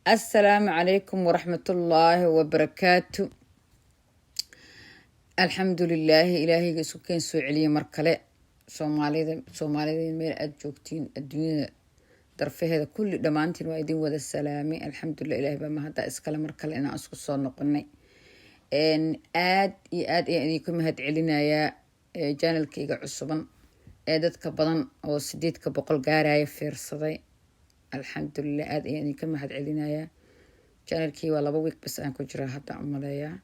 Asalaamu calaykum waraxmatullaahi wabarakaatu. Alxamdu lilaahi, ilaahayga isku keen soo celiya mar kale. Soomaalida, Soomaalida meel aada joogtiin adduunyada darfaheeda kulli, dhammaantiin waa idin wada salaamay. Alxamdulilah, ilahay baa mahadda iskale mar kale inaan isku soo noqonay. Aad iyo aad ayaan idinku mahad celinayaa channelkayga cusuban ee dadka badan oo 800 gaaraya fiirsaday. Alxamdulilah, aad ayaan idinka mahad celinayaa. Channelkii waa 2 week bas aan ku jiraa hadda umaleeyaa.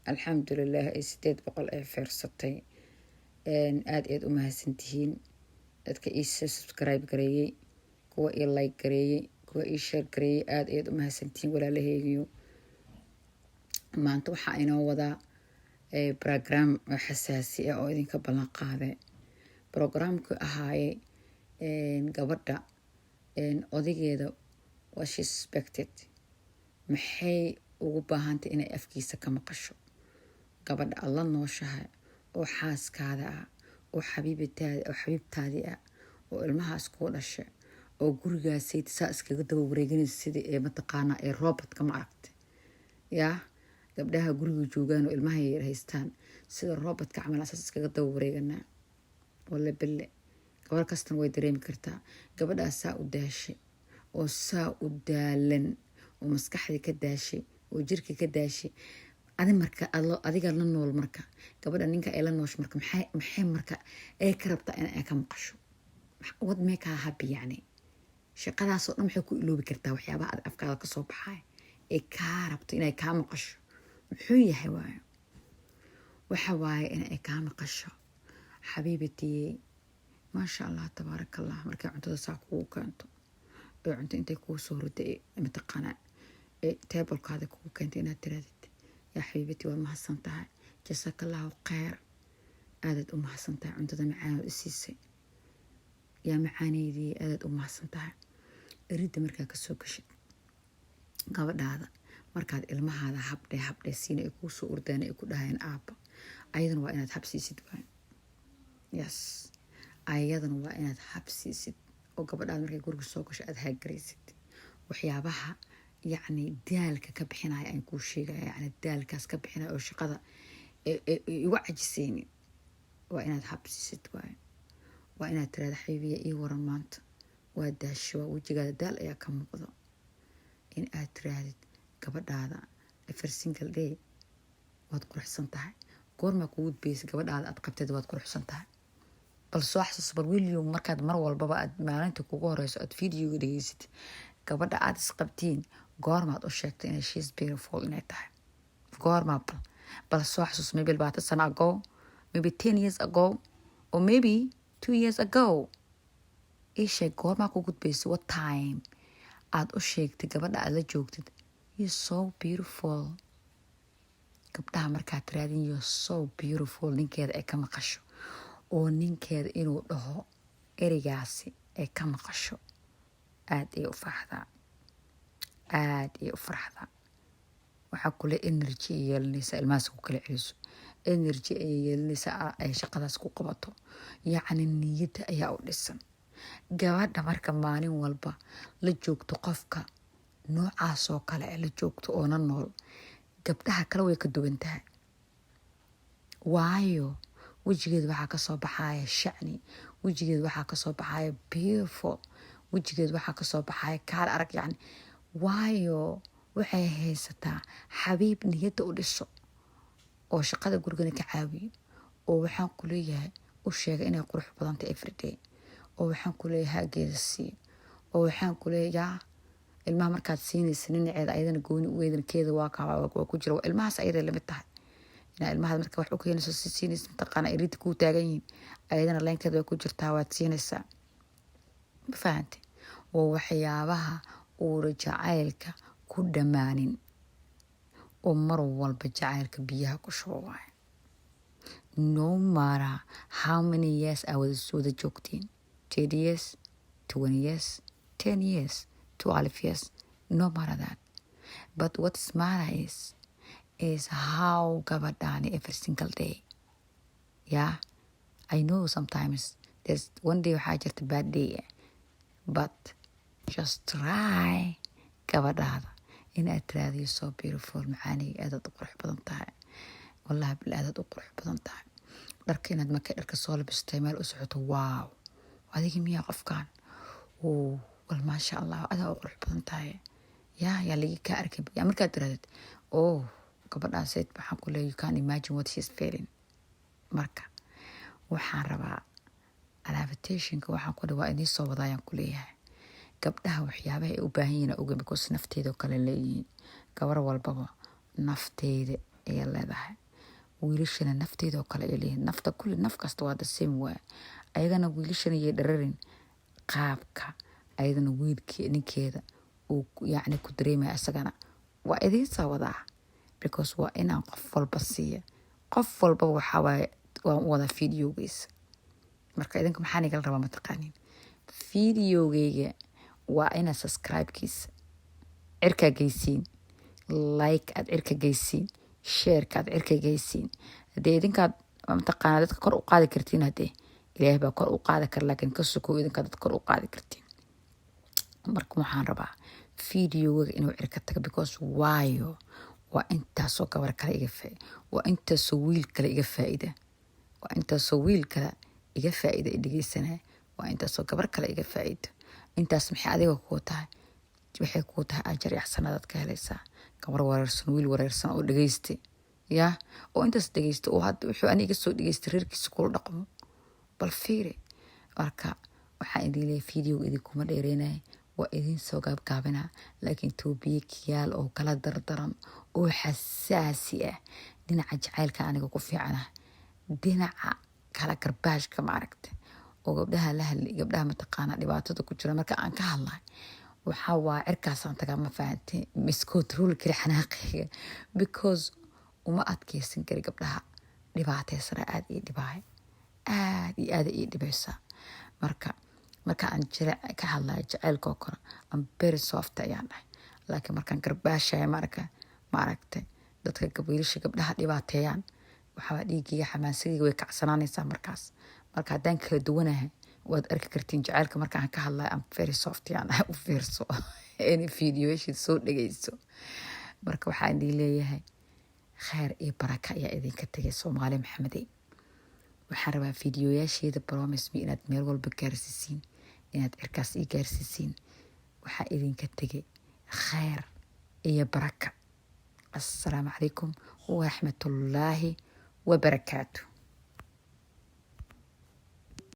Alxamdulilah, ay 800 ee fiirsatay. Aad aad u mahadsantihiin dadka ii subscribe gareeyey, kuwa ii like gareeyey, kuwa ii share gareeyey. Aad ayaad u mahadsantihiin, walaalaheygiyo. Maanta waxaa inoo wadaa program oo xasaasi ah oo idinka ballan qaaday. Programku ahaayey gabadha odageeda waa she suspected, maxay ugu baahantay inay afkiisa ka maqasho? Gabadha aad la nooshahay oo xaaskaada ah oo xabiibitaadi oo xabiibtaadii ah oo ilmahaas kuu dhashay oo gurigaasay saa iskaga daba wareeganaysa sidii ee mataqaanaa ee robotka, ma aragtay? Yaa gabdhaha guriga joogaan oo ilmaha yar haystaan, sida robotka camal saas iskaga daba wareeganaa. Walle bille, gabar kastana way dareemi kartaa. Gabadhaas saa u daashay oo saa u daalan oo maskaxdii ka daashay oo jirka ka daashay, adi marka adiga la nool, marka gabadha ninka ay la noosho, marka maxay marka ay ka rabtaa in ay ka maqasho? What make her happy? Yacni shaqadaasoo dhan maxay ku iloobi kartaa? Waxyaabaha ad afkaada kasoo baxay ee kaa rabto inay kaa maqasho muxuu yahay? Waayo, waxa waaye in ay kaa maqasho: "Xabiibatiyey, maasha Allah, tabaaraka Allah." Markay cuntada saa kugu keento ee cunto intay kuu soo riday, mataqaanaa, ee tablekaada kugu keentay, inaad tirahdid: "Yaa xabiibati, waad mahadsan tahay, jasaaka Allahu kheyr, aadaad u mahadsan tahay cuntada macaanood i siisay, yaa macaaneydii, aadaad u mahadsan tahay." Eridda markaa kasoo gashid, gabadhaada markaad ilmahaada habdhe habdhe siina ay kuu soo ordaan, ay ku dhahayaan "aabba", ayadana waa inaad habsiisid waay. Yes, ayadana waa inaad habsiisid oo gabadhaada markay guriga soo gasho aada hug garaysid. Waxyaabaha yacni daalka ka bixinaya aan kuu sheegaya, yacni daalkaas ka bixinaya oo shaqada igu cajisaynin, waa inaad habsiisid waay. Waa inaad tirahda: "Xabiibiya, ii waran maanta? Waa daasho, waa wejigaada daal ayaa ka muuqdo." In aad tiraahdid gabadhaada every single day: "Waad quruxsan tahay." Goormaa kugu dbeysa gabadhaada aad qabteed "Waad quruxsan tahay"? Bal soo xasuus, bal william, markaad mar walbaba aad maalinta kugu horeyso aad videoga dhegeysid, gabadha aad isqabtiin goormaad u sheegtay inay she's beautiful inay tahay? Goormaa? Bal soo xasuus. Maybe 20 sano ago, maybe 10 years ago, or maybe 2 years ago. Ii sheeg, goormaa ku gudbaysa? What time aad u sheegtay gabadha aad la joogtid "You're so beautiful"? Gabdhaha markaad tiraadin "You're so beautiful", ninkeeda ay ka maqasho oo ninkeeda inuu dhaho ereygaasi ay ka maqasho, aada ay u farxdaa, aada ay u farxdaa. Waxaa kule energy ay yeelanaysaa ilmahaas ku kala celiso, energy ayay yeelanaysaa ay shaqadaas ku qabato. Yacni niyadda ayaa u dhisan. Gabadha marka maalin walba la joogto qofka noocaasoo kale la joogto oona nool, gabdhaha kale way ka duwan tahay. Waayo, wejigeeda waxaa kasoo baxaya shacni, wejigeeda waxaa kasoo baxaya beautiful, wejigeed waxaa kasoo baxaya kaal arag. Yani waayo, waxay haysataa xabiib niyadda u dhiso oo shaqada gurigana ka caawiyo, oo waxaan ku leeyahay u sheega inay qurux badantay everyday, oo waxaan ku leeyahay huggeeda siiyo, oo waxaan ku leeyahay yaa ilmaha markaad siinaysa ninaceeda ayadana gooni weedankeeda waa kaa waa ku jira. Ilmahaas ayaday lamid tahay inaa ilmahaad marka wax u keenayso si siinaysa, mataqaana, irinta kuu taagan yihiin, ayadana leenkeeda way ku jirtaa, waad siinaysaa. Ma fahante? Waa waxyaabaha uura jacaylka ku dhammaanin oo mar walba jacaylka biyaha ku shubo waayo. No matter how many years aa wada joogtiin, 30 years, 20 years, 10 years, 12 years, no matter that, but what's matter is how gabadhaani every single day. Yeah, I know sometimes there's one day waxaa jirta bad day, but just try. Gabadhaada inaad tiraahdo, "So beautiful, macaaniga, aadaad u qurux badan tahay, wallahi bil aadaad u qurux badan tahay." Dharka inaad markay dharka soo labistay meel u socoto, "Wow, adiga miyaa qofkan? Wal maasha Allah, adaa u qurux badan tahay, yaa yaa lagi kaa arkay." Yaa markaad tirahdid, oh, gabadhaaseed waxaan ku leeyahay, you can imagine what she's feeling. Marka waxaan rabaa alaabitationka, waxaan ku waa idiin soo wadaayaan ku leeyahay gabdhaha waxyaabaha ay u baahan yihiin oga, because nafteeda oo kale leeyihiin. Gabar walbaba nafteeda ayay leedahay, wiilashana nafteeda oo kale ay leeyihiin. Nafta kulli, naf kasta waa the same waay. Ayagana wiilashana yay dhararin qaabka ayadana wiilkii ninkeeda uu yacni ku dareemaya, isagana waa idiin soo wadaa, because waa inaan qof walba siiya. Qof walbaba waxaa waaye waan u wadaa videogiisa. Marka idinka maxaan igala rabaa, mataqaanin? Videogeyga waa inaad subscribe-kiisa cirkaa geysiin, like aad cirka geysiin, shareka aad cirka geysiin. Haddee idinkaad mataqaana dadka kor u qaadi kartiin, haddee Ilaahay baa kor u qaadi kara, laakiin ka sokow idinkaad dadka kor u qaadi kartiin. Marka waxaan rabaa videogaga inuu cirka tago, because waayo waa intaasoo gabar kale iga faa, waa intaasoo wiil kale iga faa-ida, waa intaasoo wiil kale iga faa-ida dhegeysanaya, waa intaasoo gabar kale iga faa-ido. Intaas maxay adiga kuu tahay? Waxay kuu tahay ajar iyo xasanadaad ka helaysaa. Gabar wareersan, wiil wareersan oo dhegeystay, yaa oo intaas dhegeysta, oo hadda wuxuu aniga soo dhegeystay reerkiisa kula dhaqmo, bal fiiri. Marka waxaan idin leeyahay, videoga idinkuma dheereynaya, waa idin soo gaabgaabinaa, laakiin topic-yaal oo kala dardaran oo xasaasi ah, dhinaca jacaylka aniga ku fiicana, dhinaca kala garbaashka maaragta oo gabdhaha la hadlay, gabdhaha mataqaana dhibaatada ku jira, marka aan ka hadlay waxaa waa cirkaasaan tagaa, ma fahantay? Miscontrol kari xanaaqayga, because uma adkeysan kari gabdhaha dhibaateysana. Aada ii dhibaay, aada iyo aada ii dhibaysaa. Marka aan jira ka hadlayo jaceylka oo kale, am very soft ayaan dhahay, laakiin markaan garbaashaya, marka maaragtay dadka wiilasha gabdhaha dhibaateeyaan, waxaa dhiigiga xamaasadayga way kacsanaanaysaa markaas. Marka haddaan kala duwanahay waad arki kartiin. Jaceylka markaan ka hadlayo am very soft yaan dhahay. U fiirso any videoyashii soo dhegeyso. Marka waxaan idin leeyahay kheyr iyo baraka ayaa idinka tegay, Soomaali Maxamedey. Waxaan rabaa videoyaasheeda, promise me, inaad meel walba gaarsiisiin, inaad cirkaas ii gaarsiisiin. Waxaa idinka tegay kheyr iyo baraka. Assalaamu calaykum waraxmatullaahi wabarakaatu.